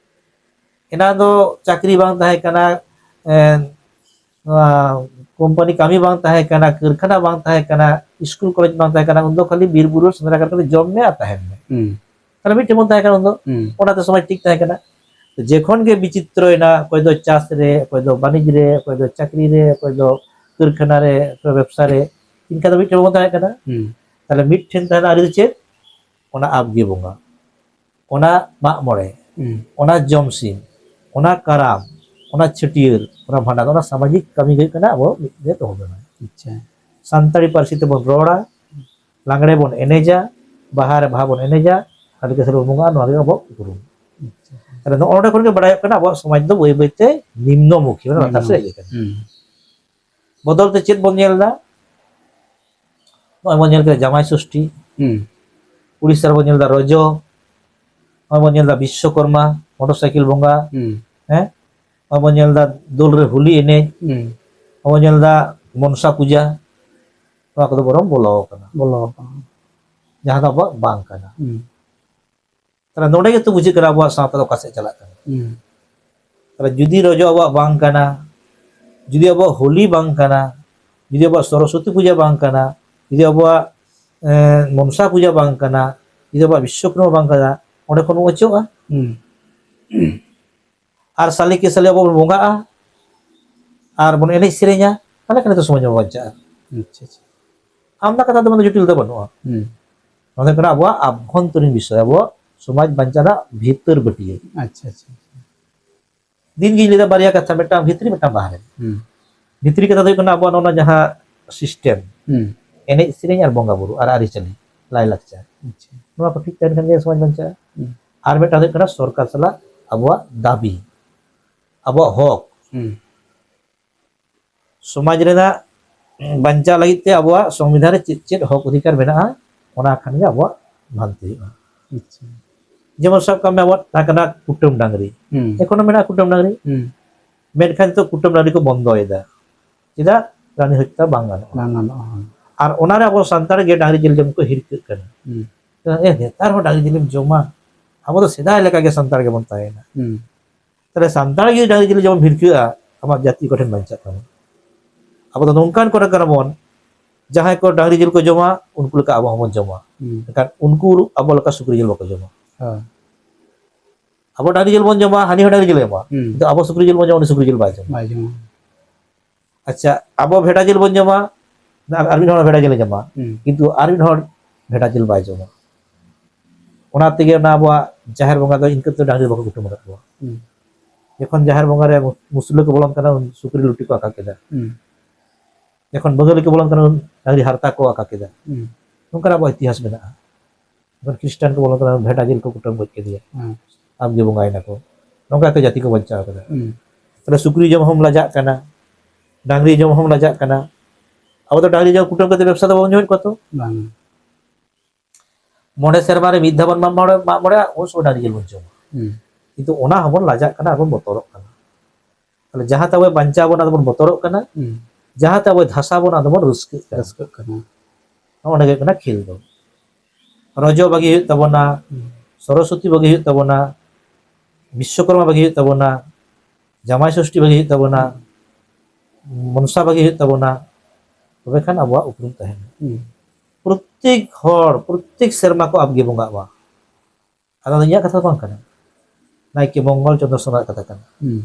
ᱮᱱᱟᱝ ᱫᱚ ᱪᱟᱹᱠᱨᱤ ᱵᱟᱝ ᱛᱟᱦᱮᱸ ᱠᱟᱱᱟ, ᱮᱸ, ᱱᱚᱣᱟ ᱠᱳᱢᱯᱟᱱᱤ ᱠᱟᱹᱢᱤ ᱵᱟᱝ ᱛᱟᱦᱮᱸ ᱠᱟᱱᱟ, ᱠᱟᱹᱨᱠᱷᱟᱱᱟ ᱵᱟᱝ ᱛᱟᱦᱮᱸ ᱠᱟᱱᱟ, ᱥᱠᱩᱞ ᱠᱚᱞᱮᱡᱽ ᱵᱟᱝ ᱛᱟᱦᱮᱸ ᱠᱟᱱᱟ, ᱩᱱᱫᱚ ᱠᱷᱟᱹᱞᱤ ᱵᱤᱨ ᱵᱩᱨᱩ ᱥᱮᱸᱫᱽᱨᱟ ᱠᱟᱛᱮ ᱡᱚᱢ ᱢᱮ ᱟᱨ ᱛᱟᱦᱮᱱ ᱢᱮ᱾ ᱦᱩᱸ᱾ ᱛᱟᱦᱞᱮ ᱢᱤᱫᱴᱷᱮᱱ ᱵᱚᱱ ᱛᱟᱦᱮᱸ ᱠᱟᱱᱟ ᱩᱱᱫᱚ, ᱦᱩᱸ᱾ ᱚᱱᱟᱛᱮ ᱥᱚᱢᱟᱡᱽ ᱴᱷᱤᱠ ᱛᱟᱦᱮᱸ ᱠᱟᱱᱟ᱾ ᱡᱮᱠᱷᱚᱱ ᱜᱮ ᱵᱤᱪᱤᱛᱨᱚᱭᱮᱱᱟ, ᱚᱠᱚᱭ ᱫᱚ ᱪᱟᱥ ᱨᱮ, ᱚᱠᱚᱭ ᱫᱚ ᱵᱟᱹᱱᱤᱡᱽ ᱨᱮ, ᱚᱠᱚᱭ ᱫᱚ ᱪᱟᱹᱠᱨᱤ ᱨᱮ, ᱚᱠᱚᱭ ᱫᱚ ᱠᱟᱹᱨᱠᱷᱟᱱᱟ ᱨᱮ, ᱚᱠᱚᱭ ᱵᱮᱵᱽᱥᱟ ᱨᱮ, ᱤᱱᱠᱟ ᱫᱚ ᱢᱤᱫᱴᱷᱮᱱ ᱵᱚᱱ ᱛᱟᱦᱮᱸ ᱠᱟᱱᱟ᱾ ᱦᱩᱸ᱾ ᱛᱟᱦᱞᱮ ᱢᱤᱫᱴᱷᱮᱱ ᱛᱟᱦᱮᱱᱟ ᱟᱹᱨᱤ ᱫᱚ ᱪᱮᱫ? ᱚᱱᱟ ᱟᱵᱜᱤ ᱵᱚᱸᱜᱟ, ᱚᱱᱟ ᱢᱟᱜ ᱢᱚᱬᱮ, ᱦᱩᱸ᱾ ᱚᱱᱟ ᱡᱚᱢᱥᱤᱢ, ᱚᱱᱟ ᱠᱟᱨᱟᱢ, ᱚᱱᱟ ᱪᱷᱟᱹᱴᱭᱟᱹᱨ, ᱚᱱᱟ ᱵᱷᱟᱸᱰᱟᱱ, ᱚᱱᱟ ᱥᱟᱢᱟᱡᱤᱠ ᱠᱟᱹᱢᱤ ᱜᱮ ᱦᱩᱭᱩᱜ ᱠᱟᱱᱟ ᱟᱵᱚ ᱢᱤᱫ ᱨᱮ ᱫᱚᱦᱚ ᱵᱚᱱᱟ᱾ ᱟᱪᱪᱷᱟ᱾ ᱥᱟᱱᱛᱟᱲᱤ ᱯᱟᱹᱨᱥᱤ ᱛᱮᱵᱚᱱ ᱨᱚᱲᱟ, ᱞᱟᱜᱽᱲᱮ ᱵᱚᱱ ᱮᱱᱮᱡᱟ, ᱵᱟᱦᱟ ᱨᱮ ᱵᱟᱦᱟ ᱵᱚᱱ ᱮᱱᱮᱡᱟ, ᱦᱟᱹᱛᱤ ᱠᱮᱥᱚᱨ ᱵᱚᱱ ᱵᱚᱸᱜᱟᱜᱼᱟ, ᱱᱚᱣᱟ ᱜᱮ ᱟᱵᱚᱣᱟᱜ ᱩᱯᱨᱩᱢ᱾ ᱟᱪᱪᱷᱟ᱾ ᱛᱟᱦᱞᱮ ᱱᱚᱜᱼᱚ ᱱᱚᱰᱮ ᱠᱷᱚᱱ ᱜᱮ ᱵᱟᱲᱟᱭᱚᱜ ᱠᱟᱱᱟ ᱟᱵᱚᱣᱟᱜ ᱥᱚᱢᱟᱡᱽ ᱫᱚ ᱵᱟᱹᱭ ᱵᱟᱹᱭ ᱛᱮ ᱱᱤᱢᱱᱚᱢᱩᱠᱷᱤ, ᱢᱟᱱᱮ ᱞᱟᱛᱟᱨ ᱥᱮᱫ ᱦᱮᱡ ᱟᱠᱟᱱᱟ᱾ ᱦᱩᱸ᱾ ᱵᱚᱫᱚᱞ ᱛᱮ ᱪᱮᱫ ᱵᱚᱱ ᱧᱮᱞ ᱮᱫᱟ? ᱱᱚᱜᱼᱚᱭ ᱵᱚᱱ ᱧᱮᱞ ᱠᱮᱫᱟ ᱡᱟᱢᱟᱭ ᱥᱚᱥᱴᱤ, ᱦᱩᱸ᱾ ᱩᱲᱤᱥᱥᱟ ᱨᱮᱵᱚᱱ ᱧᱮᱞ ᱮᱫᱟ ᱨᱚᱡᱚ, ᱱᱚᱜᱼᱚᱭ ᱵᱚᱱ ᱧᱮᱞ ᱮᱫᱟ ᱵᱤᱥᱥᱚᱠᱚᱨᱢᱟ, ᱢᱚᱴᱚᱨ ᱥᱟᱭᱠᱮᱞ ᱵᱚᱸᱜᱟ, ᱦᱩᱸ᱾ ᱦᱮᱸ, ᱱᱚᱜᱼᱚᱭ ᱵᱚᱱ ᱧᱮᱞ ᱮᱫᱟ ᱫᱳᱞ ᱨᱮ ᱦᱳᱞᱤ ᱮᱱᱮᱡ, ᱦᱩᱸ᱾ ᱱᱚᱜᱼᱚᱭ ᱵᱚᱱ ᱧᱮᱞ ᱮᱫᱟ ᱢᱚᱱᱥᱟ ᱯᱩᱡᱟ, ᱱᱚᱣᱟ ᱠᱚᱫᱚ ᱵᱚᱨᱚᱝ ᱵᱚᱞᱚ ᱟᱠᱟᱱᱟ, ᱵᱚᱞᱚ ᱟᱠᱟᱱᱟ᱾ ᱡᱟᱦᱟᱸ ᱫᱚ ᱟᱵᱚᱣᱟᱜ ᱵᱟᱝ ᱠᱟᱱᱟ᱾ ᱦᱩᱸ᱾ ᱛᱟᱦᱞᱮ ᱱᱚᱰᱮ ᱜᱮᱛᱚ ᱵᱩᱡᱷᱟᱹᱜ ᱠᱟᱱᱟ ᱟᱵᱚᱣᱟᱜ ᱥᱟᱶᱛᱟ ᱫᱚ ᱚᱠᱟ ᱥᱮᱫ ᱪᱟᱞᱟᱜ ᱠᱟᱱᱟ᱾ ᱦᱩᱸ᱾ ᱛᱟᱦᱞᱮ ᱡᱩᱫᱤ ᱨᱚᱡᱚ ᱟᱵᱚᱣᱟᱜ ᱵᱟᱝ ᱠᱟᱱᱟ, ᱡᱩᱫᱤ ᱟᱵᱚᱣᱟᱜ ᱦᱳᱞᱤ ᱵᱟᱝ ᱠᱟᱱᱟ, ᱡᱩᱫᱤ ᱟᱵᱚᱣᱟᱜ ᱥᱚᱨᱚᱥᱚᱛᱤ ᱯᱩᱡᱟ ᱵᱟᱝ ᱠᱟᱱᱟ, ᱡᱩᱫᱤ ᱟᱵᱚᱣᱟᱜ, ᱮᱸ, ᱢᱚᱱᱥᱟ ᱯᱩᱡᱟ ᱵᱟᱝ ᱠᱟᱱᱟ, ᱡᱩᱫᱤ ᱟᱵᱚᱣᱟᱜ ᱵᱤᱥᱥᱚᱠᱚᱨᱢᱟ ᱵᱟᱝ ᱠᱟᱱᱟ, ᱚᱸᱰᱮ ᱠᱷᱚᱱ ᱵᱚᱱ ᱚᱪᱚᱜᱼᱟ᱾ ᱦᱩᱸ᱾ ᱟᱨ ᱥᱟᱞᱮ ᱠᱮ ᱥᱟᱞᱮ ᱟᱵᱚ ᱵᱚᱱ ᱵᱚᱸᱜᱟᱜᱼᱟ, ᱟᱨ ᱵᱚᱱ ᱮᱱᱮᱡ ᱥᱮᱨᱮᱧᱟ, ᱛᱟᱦᱞᱮ ᱠᱷᱟᱱ ᱫᱚ ᱥᱚᱢᱟᱡᱽ ᱵᱚᱱ ᱵᱟᱧᱪᱟᱜᱼᱟ᱾ ᱟᱪᱪᱷᱟ, ᱟᱪᱪᱷᱟ᱾ ᱟᱢᱫᱟ ᱠᱟᱛᱷᱟ ᱫᱚ ᱢᱟᱱᱮ ᱡᱚᱴᱤᱞ ᱫᱚ ᱵᱟᱹᱱᱩᱜᱼᱟ᱾ ᱦᱩᱸ᱾ ᱱᱚᱣᱟ ᱫᱚ ᱠᱟᱱᱟ ᱟᱵᱚᱣᱟᱜ ᱟᱵᱷᱚᱱᱛᱚᱨᱤᱱ ᱵᱤᱥᱚᱭ, ᱟᱵᱚᱣᱟᱜ ᱥᱚᱢᱟᱡᱽ ᱵᱟᱧᱪᱟᱣ ᱨᱮᱱᱟᱜ ᱵᱷᱤᱛᱟᱹᱨ ᱵᱟᱹᱴᱤᱭᱟᱹ᱾ ᱟᱪᱪᱷᱟ, ᱟᱪᱪᱷᱟ, ᱟᱪᱪᱷᱟ᱾ ᱫᱤᱱ ᱜᱤᱧ ᱞᱟᱹᱭᱫᱟ ᱵᱟᱨᱭᱟ ᱠᱟᱛᱷᱟ, ᱢᱤᱫᱴᱟᱝ ᱵᱷᱤᱛᱨᱤ, ᱢᱤᱫᱴᱟᱝ ᱵᱟᱦᱨᱮ᱾ ᱦᱩᱸ᱾ ᱵᱷᱤᱛᱨᱤ ᱠᱟᱛᱷᱟ ᱫᱚ ᱦᱩᱭᱩᱜ ᱠᱟᱱᱟ ᱟᱵᱚᱣᱟᱜ ᱱᱚᱣᱟ ᱡᱟᱦᱟᱸ system, ᱦᱩᱸ᱾ ᱮᱱᱮᱡ ᱥᱮᱨᱮᱧ ᱟᱨ ᱵᱚᱸᱜᱟ ᱵᱩᱨᱩ ᱟᱨ ᱟᱹᱨᱤᱪᱟᱹᱞᱤ, ᱞᱟᱭᱼᱞᱟᱠᱪᱟᱨ, ᱟᱪᱪᱷᱟ᱾ ᱱᱚᱣᱟ ᱠᱚ ᱴᱷᱤᱠ ᱛᱟᱦᱮᱱ ᱠᱷᱟᱱ ᱜᱮ ᱥᱚᱢᱟᱡᱽ ᱵᱟᱧᱪᱟᱜᱼᱟ᱾ ᱦᱩᱸ᱾ ᱟᱨ ᱢᱤᱫᱴᱟᱝ ᱫᱚ ᱦᱩᱭᱩᱜ ᱠᱟᱱᱟ ᱥᱚᱨᱠᱟᱨ ᱥᱟᱞᱟᱜ ᱟᱵᱚᱣᱟᱜ ᱫᱟᱹᱵᱤ, ᱟᱵᱚᱣᱟᱜ ᱦᱚᱠ᱾ ᱦᱩᱸ᱾ ᱥᱚᱢᱟᱡᱽ ᱨᱮᱱᱟᱜ ᱵᱟᱧᱪᱟᱣ ᱞᱟᱹᱜᱤᱫ ᱛᱮ ᱟᱵᱚᱣᱟᱜ ᱥᱚᱝᱵᱤᱫᱷᱟᱱ ᱨᱮ ᱪᱮᱫ ᱪᱮᱫ ᱦᱚᱠ ᱚᱫᱷᱤᱠᱟᱨ ᱢᱮᱱᱟᱜᱼᱟ, ᱚᱱᱟ ᱠᱷᱟᱱ ᱜᱮ ᱟᱵᱚᱣᱟᱜ ᱵᱷᱟᱱᱛᱤ ᱦᱩᱭᱩᱜᱼᱟ᱾ ᱟᱪᱪᱷᱟ᱾ ᱡᱮᱢᱚᱱ ᱥᱟᱵ ᱠᱟᱜ ᱢᱮ, ᱟᱵᱚᱣᱟᱜ ᱛᱟᱦᱮᱸ ᱠᱟᱱᱟ ᱠᱩᱴᱟᱹᱢ ᱰᱟᱝᱨᱤ, ᱦᱩᱸ᱾ ᱮᱠᱷᱚᱱᱳ ᱢᱮᱱᱟᱜᱼᱟ ᱠᱩᱴᱟᱹᱢ ᱰᱟᱝᱨᱤ, ᱦᱩᱸ᱾ ᱢᱮᱱᱠᱷᱟᱱ ᱱᱤᱛᱚᱜ ᱠᱩᱴᱟᱹᱢ ᱰᱟᱝᱨᱤ ᱠᱚ ᱵᱚᱱᱫᱚᱭᱮᱫᱟ᱾ ᱪᱮᱫᱟᱜ? ᱯᱨᱟᱱᱤ ᱦᱚᱛᱛᱟ ᱵᱟᱝ ᱜᱟᱱᱚᱜᱼᱟ᱾ ᱵᱟᱝ ᱜᱟᱱᱚᱜᱼᱟ, ᱦᱳᱭ᱾ ᱟᱨ ᱚᱱᱟᱨᱮ ᱟᱵᱚ ᱥᱟᱱᱛᱟᱲ ᱜᱮ ᱰᱟᱝᱨᱤ ᱡᱤᱞ ᱡᱚᱢ ᱠᱚ ᱦᱤᱨᱠᱟᱹᱜ ᱠᱟᱱᱟ᱾ ᱦᱩᱸ᱾ ᱮ, ᱱᱮᱛᱟᱨ ᱦᱚᱸ ᱰᱟᱝᱨᱤ ᱡᱤᱞᱮᱢ ᱡᱚᱢᱟ? ᱟᱵᱚ ᱫᱚ ᱥᱮᱫᱟᱭ ᱞᱮᱠᱟ ᱜᱮ ᱥᱟᱱᱛᱟᱲ ᱜᱮᱵᱚᱱ ᱛᱟᱦᱮᱸᱭᱮᱱᱟ᱾ ᱦᱩᱸ᱾ ᱛᱟᱦᱞᱮ ᱥᱟᱱᱛᱟᱲ ᱜᱮ ᱰᱟᱝᱨᱤ ᱡᱤᱞ ᱡᱚᱢ ᱦᱤᱨᱠᱟᱹᱜᱼᱟ, ᱟᱢᱟᱜ ᱡᱟᱹᱛᱤ ᱚᱠᱟ ᱴᱷᱮᱱ ᱵᱟᱧᱪᱟᱜ ᱛᱟᱢᱟ? ᱟᱵᱚ ᱫᱚ ᱱᱚᱝᱠᱟᱱ ᱠᱚ ᱠᱟᱱᱟ ᱵᱚᱱ, ᱡᱟᱦᱟᱸᱭ ᱠᱚ ᱰᱟᱝᱨᱤ ᱡᱤᱞ ᱠᱚ ᱡᱚᱢᱟ, ᱩᱱᱠᱩ ᱞᱮᱠᱟ ᱟᱵᱚ ᱦᱚᱸᱵᱚᱱ ᱡᱚᱢᱟ᱾ ᱦᱩᱸ᱾ ᱢᱮᱱᱠᱷᱟᱱ ᱩᱱᱠᱩ ᱟᱵᱚ ᱞᱮᱠᱟ ᱥᱩᱠᱨᱤ ᱡᱤᱞ ᱵᱟᱠᱚ ᱡᱚᱢᱟ᱾ ᱦᱮᱸ᱾ ᱟᱵᱚ ᱰᱟᱝᱨᱤ ᱡᱤᱞ ᱵᱚᱱ ᱡᱚᱢᱟ, ᱦᱟᱹᱱᱤ ᱦᱚᱸ ᱰᱟᱝᱨᱤ ᱡᱤᱞ ᱮ ᱡᱚᱢᱟ᱾ ᱦᱩᱸ᱾ ᱠᱤᱱᱛᱩ ᱟᱵᱚ ᱥᱩᱠᱨᱤ ᱡᱤᱞ ᱵᱚᱱ ᱡᱚᱢᱟ, ᱩᱱᱤ ᱥᱩᱠᱨᱤ ᱡᱤᱞ ᱵᱟᱭ ᱡᱚᱢᱟ᱾ ᱵᱟᱭ ᱡᱚᱢᱟ᱾ ᱟᱪᱪᱷᱟ, ᱟᱵᱚ ᱵᱷᱮᱰᱟ ᱡᱤᱞ ᱵᱚᱱ ᱡᱚᱢᱟ, ᱟᱨ, ᱟᱨ ᱢᱤᱫ ᱦᱚᱲ ᱵᱷᱮᱰᱟ ᱡᱤᱞ ᱮ ᱡᱚᱢᱟ᱾ ᱦᱩᱸ᱾ ᱠᱤᱱᱛᱩ ᱟᱨ ᱢᱤᱫ ᱦᱚᱲ ᱵᱷᱮᱰᱟ ᱡᱤᱞ ᱵᱟᱭ ᱡᱚᱢᱟ᱾ ᱚᱱᱟ ᱛᱮᱜᱮ ᱚᱱᱟ ᱟᱵᱚᱣᱟᱜ ᱡᱟᱦᱮᱨ ᱵᱚᱸᱜᱟ ᱫᱚ ᱤᱱᱠᱟᱹ ᱛᱮ ᱰᱟᱝᱨᱤ ᱵᱟᱠᱚ ᱠᱩᱴᱟᱹᱢ ᱟᱠᱟᱫ ᱠᱚᱣᱟ᱾ ᱦᱩᱸ᱾ ᱡᱚᱠᱷᱚᱱ ᱡᱟᱦᱮᱨ ᱵᱚᱸᱜᱟ ᱨᱮ ᱢᱩᱥᱞᱟᱹ ᱠᱚ ᱵᱚᱞᱚᱱ ᱠᱟᱱᱟ, ᱩᱱ ᱥᱩᱠᱨᱤ ᱞᱩᱴᱤ ᱠᱚ ᱟᱠᱟ ᱠᱮᱫᱟ᱾ ᱦᱩᱸ᱾ ᱡᱚᱠᱷᱚᱱ ᱵᱟᱝᱜᱟᱞᱤ ᱠᱚ ᱵᱚᱞᱚᱱ ᱠᱟᱱᱟ, ᱩᱱ ᱰᱟᱝᱨᱤ ᱦᱟᱨᱛᱟ ᱠᱚ ᱟᱠᱟ ᱠᱮᱫᱟ᱾ ᱦᱩᱸ᱾ ᱱᱚᱝᱠᱟᱱᱟᱜ ᱟᱵᱚᱣᱟᱜ ᱤᱛᱤᱦᱟᱥ ᱢᱮᱱᱟᱜᱼᱟ᱾ ᱡᱚᱠᱷᱚᱱ ᱠᱷᱨᱤᱥᱴᱟᱱ ᱠᱚ ᱵᱚᱞᱚᱱ ᱠᱟᱱᱟ, ᱵᱷᱮᱰᱟ ᱡᱤᱞ ᱠᱚ ᱠᱩᱴᱟᱹᱢ ᱜᱚᱡ ᱠᱮᱫᱮᱭᱟ᱾ ᱦᱩᱸ᱾ ᱟᱢᱜᱮ ᱵᱚᱸᱜᱟᱭᱮᱱᱟ ᱠᱚ᱾ ᱱᱚᱝᱠᱟ ᱠᱟᱛᱮ ᱡᱟᱹᱛᱤ ᱠᱚ ᱵᱟᱧᱪᱟᱣ ᱠᱟᱫᱟ᱾ ᱦᱩᱸ᱾ ᱛᱟᱦᱞᱮ ᱥᱩᱠᱨᱤ ᱡᱚᱢ ᱦᱚᱸᱢ ᱞᱟᱡᱟᱜ ᱠᱟᱱᱟ, ᱰᱟᱝᱨᱤ ᱡᱚᱢ ᱦᱚᱸᱢ ᱞᱟᱡᱟᱜ ᱠᱟᱱᱟ, ᱟᱵᱚ ᱫᱚ ᱰᱟᱝᱨᱤ ᱡᱤᱞ ᱠᱩᱴᱟᱹᱢ ᱠᱟᱛᱮ ᱵᱮᱵᱽᱥᱟ ᱫᱚ ᱵᱟᱵᱚᱱ ᱡᱚᱢᱮᱫ ᱠᱚᱣᱟ ᱛᱚ᱾ ᱵᱟᱝ᱾ ᱢᱚᱬᱮ ᱥᱮᱨᱢᱟ ᱨᱮ ᱢᱤᱫ ᱫᱷᱟᱣ ᱵᱚᱱ ᱢᱟᱜ ᱢᱚᱬᱮ, ᱢᱟᱜ ᱢᱚᱬᱮᱜᱼᱟ, ᱩᱱ ᱥᱚᱢᱚᱭ ᱰᱟᱝᱨᱤ ᱡᱤᱞ ᱵᱚᱱ ᱡᱚᱢᱟ᱾ ᱦᱩᱸ᱾ ᱠᱤᱱᱛᱩ ᱚᱱᱟ ᱦᱚᱸᱵᱚᱱ ᱞᱟᱡᱟᱜ ᱠᱟᱱᱟ ᱟᱨ ᱵᱚᱱ ᱵᱚᱛᱚᱨᱚᱜ ᱠᱟᱱᱟ᱾ ᱛᱟᱦᱞᱮ ᱡᱟᱦᱟᱸ ᱛᱮ ᱟᱵᱚᱭ ᱵᱟᱧᱪᱟᱣ ᱵᱚᱱᱟ, ᱟᱫᱚ ᱵᱚᱱ ᱵᱚᱛᱚᱨᱚᱜ ᱠᱟᱱᱟ᱾ ᱦᱩᱸ᱾ ᱡᱟᱦᱟᱸ ᱛᱮ ᱟᱵᱚᱭ ᱫᱷᱟᱥᱟ ᱵᱚᱱᱟ, ᱟᱫᱚ ᱵᱚᱱ ᱨᱟᱹᱥᱠᱟᱹᱜ ᱠᱟᱱᱟ᱾ ᱨᱟᱹᱥᱠᱟᱹᱜ ᱠᱟᱱᱟ᱾ ᱱᱚᱜᱼᱚ ᱱᱚᱰᱮ ᱜᱮ ᱦᱩᱭᱩᱜ ᱠᱟᱱᱟ ᱠᱷᱮᱞ ᱫᱚ᱾ ᱨᱚᱡᱚ ᱵᱷᱟᱹᱜᱤ ᱦᱩᱭᱩᱜ ᱛᱟᱵᱚᱱᱟ, ᱦᱩᱸ᱾ ᱥᱚᱨᱚᱥᱚᱛᱤ ᱵᱷᱟᱹᱜᱤ ᱦᱩᱭᱩᱜ ᱛᱟᱵᱚᱱᱟ, ᱵᱤᱥᱥᱚᱠᱚᱨᱢᱟ ᱵᱷᱟᱹᱜᱤ ᱦᱩᱭᱩᱜ ᱛᱟᱵᱚᱱᱟ, ᱡᱟᱢᱟᱭ ᱥᱚᱥᱴᱤ ᱵᱷᱟᱹᱜᱤ ᱦᱩᱭᱩᱜ ᱛᱟᱵᱚᱱᱟ, ᱢᱚᱱᱥᱟ ᱵᱷᱟᱹᱜᱤ ᱦᱩᱭᱩᱜ ᱛᱟᱵᱚᱱᱟ, ᱛᱚᱵᱮ ᱠᱷᱟᱱ ᱟᱵᱚᱣᱟᱜ ᱩᱯᱨᱩᱢ ᱛᱟᱦᱮᱱᱟ᱾ ᱦᱩᱸ᱾ ᱯᱨᱚᱛᱮᱠ ᱦᱚᱲ, ᱯᱨᱚᱛᱮᱠ ᱥᱮᱨᱢᱟ ᱠᱚ ᱟᱵᱜᱮ ᱵᱚᱸᱜᱟᱜ ᱢᱟ᱾ ᱟᱫᱚ ᱤᱧᱟᱹᱜ ᱠᱟᱛᱷᱟ ᱫᱚ ᱵᱟᱝ ᱠᱟᱱᱟ, ᱱᱟᱭᱠᱮ ᱢᱚᱝᱜᱚᱞ ᱪᱚᱸᱫᱽᱨᱚ ᱥᱚᱨᱮᱱᱟᱜ ᱠᱟᱛᱷᱟ ᱠᱟᱱᱟ᱾ ᱦᱩᱸ᱾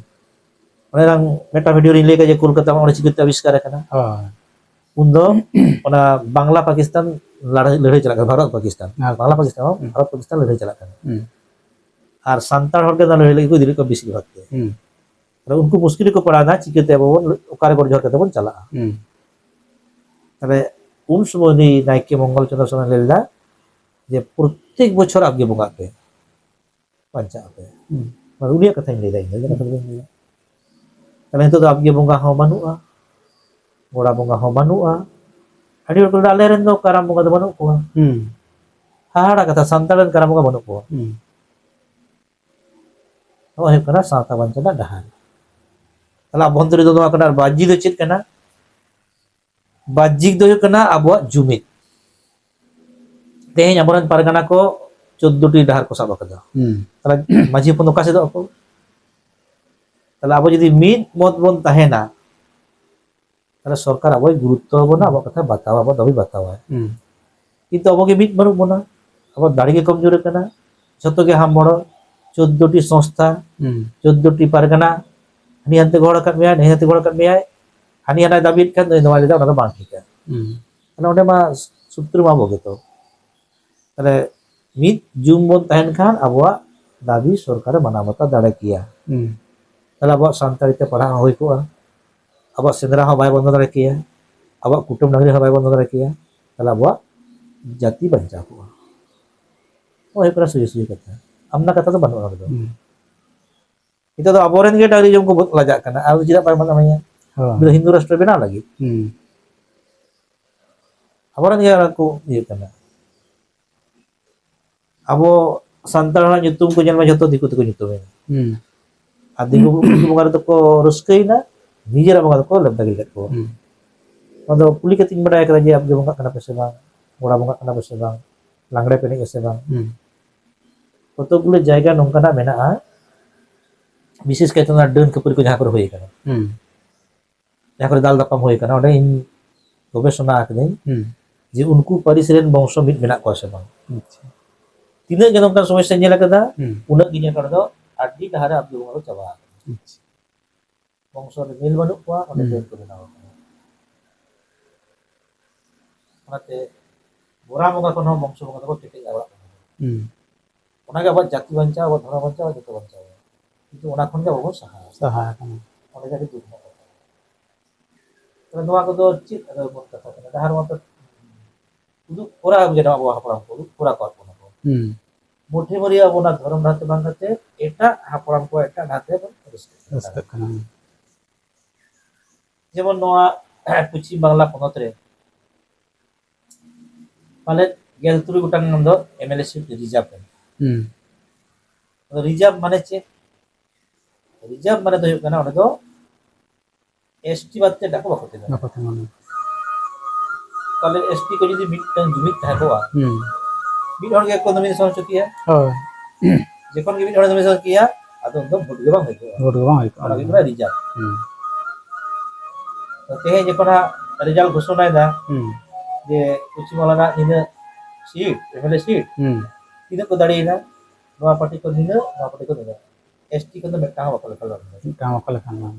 ᱚᱱᱮ ᱱᱟᱝ ᱢᱤᱫᱴᱟᱝ ᱵᱷᱤᱰᱤᱭᱳ ᱨᱤᱧ ᱞᱟᱹᱭ ᱠᱮᱫ ᱡᱮ ᱠᱳᱞᱠᱟᱛᱟ ᱢᱟᱜ ᱢᱚᱬᱮ ᱪᱤᱠᱟᱹᱛᱮ ᱟᱵᱤᱥᱠᱟᱨ ᱟᱠᱟᱱᱟ᱾ ᱦᱳᱭ᱾ ᱩᱱᱫᱚ ᱚᱱᱟ ᱵᱟᱝᱞᱟ ᱯᱟᱠᱤᱥᱛᱟᱱ ᱞᱟᱹᱲᱦᱟᱹᱭ, ᱞᱟᱹᱲᱦᱟᱹᱭ ᱪᱟᱞᱟᱜ ᱠᱟᱱᱟ, ᱵᱷᱟᱨᱚᱛ ᱯᱟᱠᱤᱥᱛᱟᱱ᱾ ᱦᱮᱸ᱾ ᱵᱟᱝᱞᱟ ᱯᱟᱠᱤᱥᱛᱟᱱ ᱵᱟᱝ, ᱦᱩᱸ᱾ ᱵᱷᱟᱨᱚᱛ ᱯᱟᱠᱤᱥᱛᱟᱱ ᱞᱟᱹᱲᱦᱟᱹᱭ ᱪᱟᱞᱟᱜ ᱠᱟᱱᱟ᱾ ᱦᱩᱸ᱾ ᱟᱨ ᱥᱟᱱᱛᱟᱲ ᱦᱚᱲ ᱜᱮ ᱚᱱᱟ ᱞᱟᱹᱲᱦᱟᱹᱭ ᱞᱟᱹᱜᱤᱫ ᱠᱚ ᱤᱫᱤ ᱞᱮᱫ ᱠᱚᱣᱟ ᱵᱮᱥᱤᱨ ᱵᱷᱟᱜᱽ ᱛᱮ᱾ ᱦᱩᱸ᱾ ᱛᱟᱦᱞᱮ ᱩᱱᱠᱩ ᱢᱩᱥᱠᱤᱞ ᱨᱮᱠᱚ ᱯᱟᱲᱟᱣᱱᱟ, ᱪᱤᱠᱟᱹᱛᱮ ᱟᱵᱚ ᱵᱚᱱ, ᱚᱠᱟᱨᱮ ᱜᱚᱰ ᱡᱚᱦᱟᱨ ᱠᱟᱛᱮ ᱵᱚᱱ ᱪᱟᱞᱟᱜᱼᱟ? ᱦᱩᱸ᱾ ᱛᱟᱦᱞᱮ ᱩᱱ ᱥᱚᱢᱚᱭ ᱩᱱᱤ ᱱᱟᱭᱠᱮ ᱢᱚᱝᱜᱚᱞ ᱪᱚᱸᱫᱽᱨᱚ ᱥᱚᱨᱮᱱ ᱞᱟᱹᱭ ᱞᱮᱫᱟ ᱡᱮ ᱯᱨᱚᱛᱮᱠ ᱵᱚᱪᱷᱚᱨ ᱟᱵᱜᱮ ᱵᱚᱸᱜᱟᱜ ᱯᱮ, ᱵᱟᱧᱪᱟᱜ ᱟᱯᱮ᱾ ᱦᱩᱸ᱾ ᱢᱟᱱᱮ ᱩᱱᱤᱭᱟᱜ ᱠᱟᱛᱷᱟᱧ ᱞᱟᱹᱭᱫᱟ, ᱤᱧ ᱫᱚ ᱤᱧᱟᱹᱜ ᱠᱟᱛᱷᱟ ᱫᱚ ᱵᱟᱹᱧ ᱞᱟᱹᱭᱫᱟ᱾ ᱛᱟᱦᱞᱮ ᱱᱤᱛᱚᱜ ᱫᱚ ᱟᱵᱜᱮ ᱵᱚᱸᱜᱟ ᱦᱚᱸ ᱵᱟᱹᱱᱩᱜᱼᱟ, ᱜᱚᱲᱟ ᱵᱚᱸᱜᱟ ᱦᱚᱸ ᱵᱟᱹᱱᱩᱜᱼᱟ᱾ ᱟᱹᱰᱤ ᱦᱚᱲ ᱠᱚ ᱞᱟᱹᱭᱫᱟ, "ᱟᱞᱮ ᱨᱮᱱ ᱫᱚ ᱠᱟᱨᱟᱢ ᱵᱚᱸᱜᱟ ᱫᱚ ᱵᱟᱹᱱᱩᱜ ᱠᱚᱣᱟ᱾" ᱦᱩᱸ᱾ ᱦᱟᱦᱟᱲᱟ ᱠᱟᱛᱷᱟ, ᱥᱟᱱᱛᱟᱲ ᱨᱮᱱ ᱠᱟᱨᱟᱢ ᱵᱚᱸᱜᱟ ᱵᱟᱹᱱᱩᱜ ᱠᱚᱣᱟ᱾ ᱦᱩᱸ᱾ ᱱᱚᱣᱟ ᱦᱩᱭᱩᱜ ᱠᱟᱱᱟ ᱥᱟᱶᱛᱟ ᱵᱟᱧᱪᱟᱣ ᱨᱮᱱᱟᱜ ᱰᱟᱦᱟᱨ᱾ ᱛᱟᱦᱞᱮ ᱟᱵᱷᱚᱱᱛᱚᱨᱤ ᱫᱚ ᱱᱚᱣᱟ ᱠᱟᱱᱟ᱾ ᱟᱨ ᱵᱟᱦᱨᱮ ᱫᱚ ᱪᱮᱫ ᱠᱟᱱᱟ? ᱵᱟᱦᱨᱮ ᱫᱚ ᱦᱩᱭᱩᱜ ᱠᱟᱱᱟ ᱟᱵᱚᱣᱟᱜ ᱡᱩᱢᱤᱫ᱾ ᱛᱮᱦᱮᱧ ᱟᱵᱚᱨᱮᱱ ᱯᱟᱨᱜᱟᱱᱟ ᱠᱚ ᱪᱳᱫᱽᱫᱳ ᱴᱤ ᱰᱟᱦᱟᱨ ᱠᱚ ᱥᱟᱵ ᱟᱠᱟᱫᱟ᱾ ᱦᱩᱸ᱾ ᱛᱟᱦᱞᱮ ᱢᱟᱹᱡᱷᱤ ᱦᱚᱯᱚᱱ ᱫᱚ ᱚᱠᱟ ᱥᱮᱫᱚᱜ ᱟᱠᱚ? ᱛᱟᱦᱞᱮ ᱟᱵᱚ ᱡᱩᱫᱤ ᱢᱤᱫ ᱢᱚᱛ ᱵᱚᱱ ᱛᱟᱦᱮᱱᱟ, ᱛᱟᱦᱞᱮ ᱥᱚᱨᱠᱟᱨ ᱟᱵᱚᱭ ᱜᱩᱨᱩᱛᱛᱚ ᱟᱵᱚᱱᱟ, ᱟᱵᱚᱣᱟᱜ ᱠᱟᱛᱷᱟ ᱵᱟᱛᱟᱣᱟ, ᱟᱵᱚᱣᱟᱜ ᱫᱟᱹᱵᱤ ᱵᱟᱛᱟᱣᱟᱭ᱾ ᱦᱩᱸ᱾ ᱠᱤᱱᱛᱩ ᱟᱵᱚ ᱜᱮ ᱢᱤᱫ ᱵᱟᱹᱱᱩᱜ ᱵᱚᱱᱟ, ᱟᱵᱚ ᱫᱟᱲᱮ ᱜᱮ ᱠᱚᱢᱡᱳᱨ ᱟᱠᱟᱱᱟ, ᱡᱷᱚᱛᱚ ᱜᱮ ᱦᱟᱢᱵᱚᱲ, ᱪᱳᱫᱽᱫᱳ ᱴᱤ ᱥᱚᱝᱥᱛᱷᱟ, ᱦᱩᱸ᱾ ᱪᱳᱫᱽᱫᱳ ᱴᱤ ᱯᱟᱨᱜᱟᱱᱟ, ᱦᱟᱹᱱᱤ ᱦᱟᱱᱛᱮ ᱜᱚᱦᱚᱲ ᱟᱠᱟᱫ ᱢᱮᱭᱟᱭ, ᱱᱟᱹᱭ ᱦᱟᱱᱛᱮ ᱜᱚᱦᱚᱲ ᱟᱠᱟᱫ ᱢᱮᱭᱟᱭ, ᱦᱟᱹᱱᱤ ᱦᱟᱱᱟᱭ ᱫᱟᱹᱵᱤᱭᱮᱫ ᱠᱷᱟᱱ ᱱᱩᱭ ᱱᱚᱣᱟᱭ ᱞᱟᱹᱭᱫᱟ, ᱚᱱᱟ ᱫᱚ ᱵᱟᱝ ᱴᱷᱤᱠᱟ᱾ ᱦᱩᱸ᱾ ᱛᱟᱦᱞᱮ ᱚᱸᱰᱮ ᱢᱟ ᱥᱩᱛᱨᱚ ᱢᱟ ᱟᱵᱚ ᱜᱮᱛᱚ᱾ ᱛᱟᱦᱞᱮ ᱢᱤᱫ ᱡᱩᱢ ᱵᱚᱱ ᱛᱟᱦᱮᱱ ᱠᱷᱟᱱ ᱟᱵᱚᱣᱟᱜ ᱫᱟᱹᱵᱤ ᱥᱚᱨᱠᱟᱨᱮ ᱢᱟᱱᱟᱣ ᱵᱟᱛᱟᱣ ᱫᱟᱲᱮ ᱠᱮᱭᱟ᱾ ᱦᱩᱸ᱾ ᱛᱟᱦᱞᱮ ᱟᱵᱚᱣᱟᱜ ᱥᱟᱱᱛᱟᱲᱤ ᱛᱮ ᱯᱟᱲᱦᱟᱜ ᱦᱚᱸ ᱦᱩᱭ ᱠᱚᱜᱼᱟ, ᱟᱵᱚᱣᱟᱜ ᱥᱮᱸᱫᱽᱨᱟ ᱦᱚᱸ ᱵᱟᱭ ᱵᱚᱱᱫᱚ ᱫᱟᱲᱮ ᱠᱮᱭᱟ, ᱟᱵᱚᱣᱟᱜ ᱠᱩᱴᱟᱹᱢ ᱰᱟᱹᱝᱨᱤ ᱦᱚᱸ ᱵᱟᱭ ᱵᱚᱱᱫᱚ ᱫᱟᱲᱮ ᱠᱮᱭᱟ, ᱛᱟᱦᱞᱮ ᱟᱵᱚᱣᱟᱜ ᱡᱟᱹᱛᱤ ᱵᱟᱧᱪᱟᱣ ᱠᱚᱜᱼᱟ᱾ ᱱᱚᱣᱟ ᱦᱩᱭᱩᱜ ᱠᱟᱱᱟ ᱥᱚᱡᱷᱮ ᱥᱚᱡᱷᱮ ᱠᱟᱛᱷᱟ᱾ ᱟᱢᱱᱟ ᱠᱟᱛᱷᱟ ᱫᱚ ᱵᱟᱹᱱᱩᱜᱼᱟ ᱚᱸᱰᱮ ᱫᱚ᱾ ᱦᱩᱸ᱾ ᱱᱤᱛᱚᱜ ᱫᱚ ᱟᱵᱚᱨᱮᱱ ᱜᱮ ᱰᱟᱹᱝᱨᱤ ᱡᱚᱢ ᱠᱚ ᱞᱟᱡᱟᱜ ᱠᱟᱱᱟ, ᱟᱨ ᱪᱮᱫᱟᱜ ᱵᱟᱭ ᱢᱟᱱᱟᱣ ᱢᱮᱭᱟ? ᱦᱳᱭ᱾ ᱩᱱᱤ ᱫᱚ ᱦᱤᱱᱫᱩ ᱨᱟᱥᱴᱨᱚ ᱵᱮᱱᱟᱣ ᱞᱟᱹᱜᱤᱫ᱾ ᱦᱩᱸ᱾ ᱟᱵᱚᱨᱮᱱ ᱜᱮ ᱚᱱᱟ ᱠᱚ ᱤᱭᱟᱹ ᱠᱟᱱᱟ᱾ ᱟᱵᱚ ᱥᱟᱱᱛᱟᱲ ᱦᱚᱲᱟᱜ ᱧᱩᱛᱩᱢ ᱠᱚ ᱧᱮᱞ ᱢᱮ, ᱡᱷᱚᱛᱚ ᱫᱤᱠᱩ ᱛᱮᱠᱚ ᱧᱩᱛᱩᱢᱮᱱᱟ᱾ ᱦᱩᱸ᱾ ᱟᱨ ᱫᱤᱠᱩ ᱵᱚᱸᱜᱟ ᱨᱮᱫᱚ ᱠᱚ ᱨᱟᱹᱥᱠᱟᱹᱭᱮᱱᱟ, ᱱᱤᱡᱮᱨᱟᱜ ᱵᱚᱸᱜᱟ ᱫᱚᱠᱚ ᱞᱮᱵᱫᱟ ᱜᱤᱰᱤ ᱠᱮᱫ ᱠᱚᱣᱟ᱾ ᱦᱩᱸ᱾ ᱚᱱᱟ ᱫᱚ ᱠᱩᱞᱤ ᱠᱟᱛᱮᱧ ᱵᱟᱰᱟᱭ ᱠᱟᱫᱟ ᱡᱮ ᱟᱯᱮ ᱵᱚᱸᱜᱟᱜ ᱠᱟᱱᱟ ᱯᱮ ᱥᱮ ᱵᱟᱝ, ᱜᱚᱲᱟ ᱵᱚᱸᱜᱟᱜ ᱠᱟᱱᱟ ᱯᱮ ᱥᱮ ᱵᱟᱝ, ᱞᱟᱜᱽᱲᱮ ᱯᱮ ᱮᱱᱮᱡ ᱥᱮ ᱵᱟᱝ᱾ ᱦᱩᱸ᱾ ᱠᱚᱛᱚᱠ ᱜᱩᱞᱳ ᱡᱟᱭᱜᱟ ᱱᱚᱝᱠᱟᱱᱟᱜ ᱢᱮᱱᱟᱜᱼᱟ, ᱵᱤᱥᱮᱥ ᱠᱟᱭᱛᱮ ᱚᱱᱟ ᱰᱟᱹᱱ ᱠᱷᱟᱹᱯᱟᱹᱨᱤ ᱠᱚ ᱡᱟᱦᱟᱸ ᱠᱚᱨᱮ ᱦᱩᱭ ᱟᱠᱟᱱᱟ, ᱦᱩᱸ᱾ ᱡᱟᱦᱟᱸ ᱠᱚᱨᱮ ᱫᱟᱞ ᱛᱟᱯᱟᱢ ᱦᱩᱭ ᱟᱠᱟᱱᱟ, ᱚᱸᱰᱮ ᱤᱧ ᱜᱚᱵᱮᱥᱚᱱᱟ ᱟᱠᱟᱫᱟᱹᱧ, ᱦᱩᱸ᱾ ᱡᱮ ᱩᱱᱠᱩ ᱯᱟᱹᱨᱤᱥ ᱨᱮᱱ ᱵᱚᱝᱥᱚ ᱢᱤᱫ ᱢᱮᱱᱟᱜ ᱠᱚᱣᱟ ᱥᱮ ᱵᱟᱝ᱾ ᱟᱪᱪᱷᱟ᱾ ᱛᱤᱱᱟᱹᱜ ᱜᱮ ᱱᱚᱝᱠᱟᱱ ᱥᱚᱢᱚᱥᱥᱟᱧ ᱧᱮᱞ ᱟᱠᱟᱫᱟ, ᱦᱩᱸ᱾ ᱩᱱᱟᱹᱜ ᱜᱮ ᱧᱮᱞ ᱠᱟᱱᱟ ᱫᱚ ᱟᱹᱰᱤ ᱞᱟᱦᱟᱨᱮ ᱟᱵᱚ ᱵᱚᱸᱜᱟ ᱠᱚ ᱪᱟᱵᱟ ᱟᱠᱟᱱᱟ᱾ ᱟᱪᱪᱷᱟ᱾ ᱵᱚᱝᱥᱚ ᱨᱮ ᱢᱤᱞ ᱵᱟᱹᱱᱩᱜ ᱠᱚᱣᱟ, ᱚᱸᱰᱮ ᱦᱩᱸ᱾ ᱰᱟᱹᱱ ᱠᱚ ᱵᱮᱱᱟᱣ ᱟᱠᱟᱱᱟ᱾ ᱚᱱᱟᱛᱮ ᱵᱚᱨᱟ ᱵᱚᱸᱜᱟ ᱠᱷᱚᱱ ᱦᱚᱸ ᱵᱚᱝᱥᱚ ᱵᱚᱸᱜᱟ ᱫᱚᱠᱚ ᱠᱮᱴᱮᱡ ᱚᱲᱟᱜ ᱠᱟᱱᱟ᱾ ᱦᱩᱸ᱾ ᱚᱱᱟᱜᱮ ᱟᱵᱚᱣᱟᱜ ᱡᱟᱹᱛᱤ ᱵᱟᱧᱪᱟᱣ, ᱟᱵᱚᱣᱟᱜ ᱫᱷᱚᱨᱚᱢ ᱵᱟᱧᱪᱟᱣ, ᱡᱚᱛᱚ ᱵᱟᱧᱪᱟᱣ᱾ ᱠᱤᱱᱛᱩ ᱚᱱᱟ ᱠᱷᱚᱱ ᱜᱮ ᱟᱵᱚ ᱵᱚᱱ ᱥᱟᱦᱟ ᱟᱠᱟᱱᱟ᱾ ᱥᱟᱦᱟ ᱟᱠᱟᱱᱟ᱾ ᱚᱸᱰᱮ ᱜᱮ ᱟᱹᱰᱤ ᱫᱩᱠ ᱨᱮᱱᱟᱜ ᱠᱟᱛᱷᱟ᱾ ᱛᱟᱦᱞᱮ ᱱᱚᱣᱟ ᱠᱚᱫᱚ ᱪᱮᱫ ᱟᱫᱚ ᱮᱢᱚᱱ ᱠᱟᱛᱷᱟ ᱠᱟᱱᱟ? ᱡᱟᱦᱟᱸ ᱱᱚᱣᱟ ᱫᱚ ᱩᱫᱩᱜ ᱠᱚᱨᱟᱣ ᱜᱮ ᱟᱵᱚ ᱦᱟᱯᱲᱟᱢ ᱠᱚ ᱩᱫᱩᱜ ᱠᱚᱨᱟᱣ ᱠᱚᱣᱟ ᱠᱚ ᱚᱱᱟ ᱠᱚ᱾ ᱦᱩᱸ᱾ ᱢᱩᱴᱷᱤ ᱢᱟᱹᱨᱤᱭᱟ ᱟᱵᱚ ᱚᱱᱟ ᱫᱷᱚᱨᱚᱢ ᱰᱟᱦᱟᱨ ᱛᱮ ᱵᱟᱝ ᱠᱟᱛᱮ ᱮᱴᱟᱜ ᱦᱟᱯᱲᱟᱢ ᱠᱚᱣᱟᱜ ᱮᱴᱟᱜ ᱰᱟᱦᱟᱨ ᱛᱮ ᱵᱚᱱ ᱨᱟᱹᱥᱠᱟᱹᱜ ᱠᱟᱱᱟ᱾ ᱨᱟᱹᱥᱠᱟᱹᱜ ᱠᱟᱱᱟ᱾ ᱡᱮᱢᱚᱱ ᱱᱚᱣᱟ ᱯᱚᱪᱷᱤᱢ ᱵᱟᱝᱞᱟ ᱯᱚᱱᱚᱛ ᱨᱮ ᱯᱟᱞᱮ ᱜᱮᱞ ᱛᱩᱨᱩᱭ ᱜᱚᱴᱟᱝ ᱜᱟᱱ ᱫᱚ M L A seat reserve ᱠᱟᱱᱟ᱾ ᱦᱩᱸ᱾ ᱟᱫᱚ ᱨᱤᱡᱟᱨᱵᱷ ᱢᱟᱱᱮ ᱪᱮᱫ? ᱨᱤᱡᱟᱨᱵᱷ ᱢᱟᱱᱮ ᱫᱚ ᱦᱩᱭᱩᱜ ᱠᱟᱱᱟ ᱚᱸᱰᱮ ᱫᱚ ᱮᱥ ᱴᱤ ᱵᱟᱫ ᱛᱮ ᱮᱴᱟᱜ ᱠᱚ ᱵᱟᱠᱚ ᱛᱤᱸᱜᱩᱱᱟ᱾ ᱵᱟᱠᱚ ᱛᱤᱸᱜᱩᱱᱟ᱾ ᱛᱟᱦᱞᱮ ᱮᱥ ᱴᱤ ᱠᱚ ᱡᱩᱫᱤ ᱢᱤᱫᱴᱟᱝ ᱡᱩᱢᱤᱫ ᱛᱟᱦᱮᱸ ᱠᱚᱜᱼᱟ, ᱦᱩᱸ᱾ ᱢᱤᱫ ᱦᱚᱲ ᱜᱮ ᱠᱚ ᱱᱚᱢᱤᱱᱮᱥᱚᱱ ᱦᱚᱪᱚ ᱠᱮᱭᱟ᱾ ᱦᱳᱭ᱾ ᱡᱚᱠᱷᱚᱱ ᱜᱮ ᱢᱤᱫ ᱦᱚᱲ ᱱᱚᱢᱤᱱᱮᱥᱚᱱ ᱠᱮᱭᱟ, ᱟᱫᱚ ᱩᱱ ᱫᱚ ᱵᱷᱳᱴ ᱜᱮ ᱵᱟᱝ ᱦᱩᱭ ᱠᱚᱜᱼᱟ᱾ ᱵᱷᱳᱴ ᱜᱮ ᱵᱟᱝ ᱦᱩᱭ ᱠᱚᱜᱼᱟ᱾ ᱚᱱᱟ ᱦᱩᱭᱩᱜ ᱠᱟᱱᱟ ᱨᱤᱡᱟᱨᱵᱷ᱾ ᱦᱩᱸ᱾ ᱛᱚ, ᱛᱮᱦᱮᱧ ᱡᱚᱠᱷᱚᱱ ᱦᱟᱸᱜ ᱨᱮᱡᱟᱞᱴ ᱜᱷᱳᱥᱚᱱᱟᱭᱮᱫᱟ, ᱦᱩᱸ᱾ ᱡᱮ ᱯᱚᱪᱷᱤᱢ ᱵᱟᱝᱞᱟ ᱨᱮᱱᱟᱜ ᱱᱤᱱᱟᱹᱜ seat, M L A seat, ᱦᱩᱸ᱾ ᱛᱤᱱᱟᱹᱜ ᱠᱚ ᱫᱟᱲᱮᱭᱮᱱᱟ, ᱱᱚᱣᱟ ᱯᱟᱨᱴᱤ ᱠᱚ ᱱᱤᱱᱟᱹᱜ, ᱱᱚᱣᱟ ᱯᱟᱨᱴᱤ ᱠᱚ ᱱᱤᱱᱟᱹᱜ, ᱮᱥ ᱴᱤ ᱠᱚᱫᱚ ᱢᱤᱫᱴᱟᱝ ᱦᱚᱸ ᱵᱟᱠᱚ ᱞᱮᱠᱷᱟ ᱞᱮᱱᱟ᱾ ᱢᱤᱫᱴᱟᱝ ᱦᱚᱸ ᱵᱟᱠᱚ ᱞᱮᱠᱷᱟ ᱞᱮᱱᱟ᱾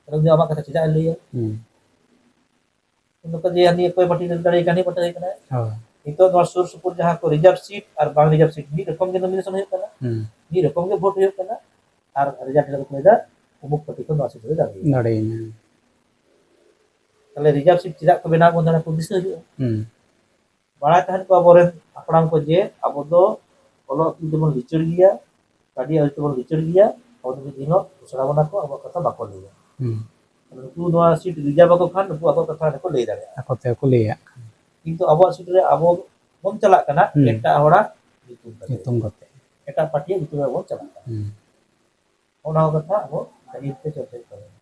ᱛᱟᱦᱞᱮ ᱩᱱᱤ ᱟᱢᱟᱜ ᱠᱟᱛᱷᱟ ᱪᱮᱫᱟᱜ ᱮ ᱞᱟᱹᱭᱟ? ᱦᱩᱸ᱾ ᱩᱱ ᱫᱚ ᱠᱚ ᱞᱟᱹᱭᱟ, ᱱᱤᱭᱟᱹ ᱚᱠᱚᱭ ᱯᱟᱨᱴᱤ ᱫᱟᱲᱮᱭᱟᱜ ᱠᱟᱱᱟ, ᱱᱤᱭᱟᱹ ᱯᱟᱨᱴᱤ ᱫᱟᱲᱮᱭᱟᱜ ᱠᱟᱱᱟ᱾ ᱦᱳᱭ᱾ ᱱᱤᱛᱚᱜ ᱱᱚᱣᱟ ᱥᱩᱨ ᱥᱩᱯᱩᱨ ᱡᱟᱦᱟᱸ ᱠᱚ ᱨᱤᱡᱟᱨᱵᱷ ᱥᱤᱴ ᱟᱨ ᱵᱟᱝ ᱨᱤᱡᱟᱨᱵᱷ ᱥᱤᱴ, ᱢᱤᱫ ᱨᱚᱠᱚᱢ ᱜᱮ ᱱᱚᱢᱤᱱᱮᱥᱚᱱ ᱦᱩᱭᱩᱜ ᱠᱟᱱᱟ, ᱦᱩᱸ᱾ ᱢᱤᱫ ᱨᱚᱠᱚᱢ ᱜᱮ ᱵᱷᱳᱴ ᱦᱩᱭᱩᱜ ᱠᱟᱱᱟ, ᱟᱨ ᱨᱤᱡᱟᱞᱴ ᱨᱮ ᱠᱚ ᱞᱟᱹᱭᱫᱟ, ᱩᱢᱩᱠ ᱯᱟᱨᱴᱤ ᱠᱷᱚᱱ ᱱᱚᱣᱟ ᱥᱤᱴ ᱨᱮ ᱫᱟᱲᱮᱭᱮᱱᱟ᱾ ᱫᱟᱲᱮᱭᱮᱱᱟ᱾ ᱛᱟᱦᱞᱮ ᱨᱤᱡᱟᱨᱵᱷ ᱥᱤᱴ ᱪᱮᱫᱟᱜ ᱠᱚ ᱵᱮᱱᱟᱣ ᱵᱚᱱ ᱫᱟᱲᱮ ᱠᱚ ᱫᱤᱥᱟᱹ ᱦᱩᱭᱩᱜᱼᱟ᱾ ᱦᱩᱸ᱾ ᱵᱟᱲᱟᱭ ᱛᱟᱦᱮᱱ ᱠᱚ ᱟᱵᱚᱨᱮᱱ ᱦᱟᱯᱲᱟᱢ ᱠᱚ ᱡᱮ ᱟᱵᱚ ᱫᱚ ᱚᱞᱚᱜ ᱟᱹᱠᱤᱞ ᱛᱮᱵᱚᱱ ᱞᱤᱪᱟᱹᱲ ᱜᱮᱭᱟ, ᱠᱟᱹᱣᱰᱤ ᱟᱹᱨᱤ ᱛᱮᱵᱚᱱ ᱞᱤᱪᱟᱹᱲ ᱜᱮᱭᱟ, ᱟᱵᱚ ᱫᱚ ᱢᱤᱫ ᱫᱤᱱ ᱦᱤᱞᱳᱜ ᱜᱷᱳᱥᱚᱱᱟ ᱵᱚᱱᱟ ᱠᱚ, ᱟᱵᱚᱣᱟᱜ ᱠᱟᱛᱷᱟ ᱵᱟᱠᱚ ᱞᱟᱹᱭᱟ᱾ ᱦᱩᱸ᱾ ᱱᱩᱠᱩ ᱱᱚᱣᱟ ᱥᱤᱴ ᱨᱤᱡᱟᱨᱵᱷ ᱟᱠᱚ ᱠᱷᱟᱱ ᱱᱩᱠᱩ ᱟᱠᱚᱣᱟᱜ ᱠᱟᱛᱷᱟ ᱚᱸᱰᱮ ᱠᱚ ᱞᱟᱹᱭ ᱫᱟᱲᱮᱭᱟᱜᱼᱟ᱾ ᱟᱠᱚ ᱛᱮᱠᱚ ᱞᱟᱹᱭᱟᱜ ᱠᱷᱟᱱ᱾ ᱠᱤᱱᱛᱩ ᱟᱵᱚᱣᱟᱜ ᱥᱤᱴ ᱨᱮ ᱟᱵᱚ ᱵᱚᱱ ᱪᱟᱞᱟᱜ ᱠᱟᱱᱟ ᱦᱩᱸ᱾ ᱮᱴᱟᱜ ᱦᱚᱲᱟᱜ ᱧᱩᱛᱩᱢ ᱠᱟᱛᱮ᱾ ᱧᱩᱛᱩᱢ ᱠᱟᱛᱮ᱾ ᱮᱴᱟᱜ ᱯᱟᱨᱴᱤᱭᱟᱜ ᱧᱩᱛᱩᱢ ᱨᱮ ᱵᱚᱱ ᱪᱟᱞᱟᱜ ᱠᱟᱱᱟ᱾ ᱦᱩᱸ᱾ ᱚᱱᱟ ᱠᱚ ᱠᱟᱛᱷᱟ ᱟᱵᱚ ᱟᱹᱰᱤ ᱨᱮ ᱪᱚᱨᱪᱟ ᱦᱩᱭᱩᱜ ᱛᱟᱵᱚᱱᱟ᱾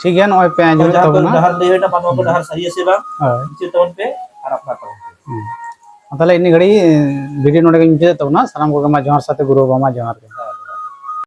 ᱴᱷᱤᱠ ᱜᱮᱭᱟ, ᱱᱚᱜᱼᱚᱭ ᱯᱮ ᱟᱸᱡᱚᱢᱮᱫ ᱡᱟᱦᱟᱸ ᱠᱚ ᱛᱟᱵᱚᱱᱟ᱾ ᱰᱟᱦᱟᱨ ᱞᱟᱹᱭ ᱦᱩᱭᱱᱟ, ᱢᱟᱱᱣᱟ ᱠᱚ ᱦᱩᱸ᱾ ᱰᱟᱦᱟᱨ ᱥᱟᱹᱨᱤᱭᱟ ᱥᱮ ᱵᱟᱝ? ᱦᱳᱭ᱾ ᱢᱩᱪᱟᱹᱫ ᱛᱟᱵᱚᱱ ᱯᱮ ᱟᱨ ᱟᱯᱱᱟᱨ ᱛᱟᱵᱚᱱ ᱯᱮ᱾ ᱦᱩᱸ᱾ ᱛᱟᱦᱚᱞᱮ ᱤᱱᱟᱹ ᱜᱷᱟᱹᱲᱤᱡ ᱵᱷᱤᱰᱤᱭᱳ ᱱᱚᱰᱮ ᱜᱮ ᱢᱩᱪᱟᱹᱫ ᱛᱟᱵᱚᱱᱟ᱾ ᱥᱟᱱᱟᱢ ᱠᱚᱜᱮ ᱢᱟ ᱡᱚᱦᱟᱨ, ᱥᱟᱶᱛᱮ ᱜᱩᱨᱩ ᱵᱟᱵᱟ ᱢᱟ ᱡᱚᱦᱟᱨ ᱜᱮ᱾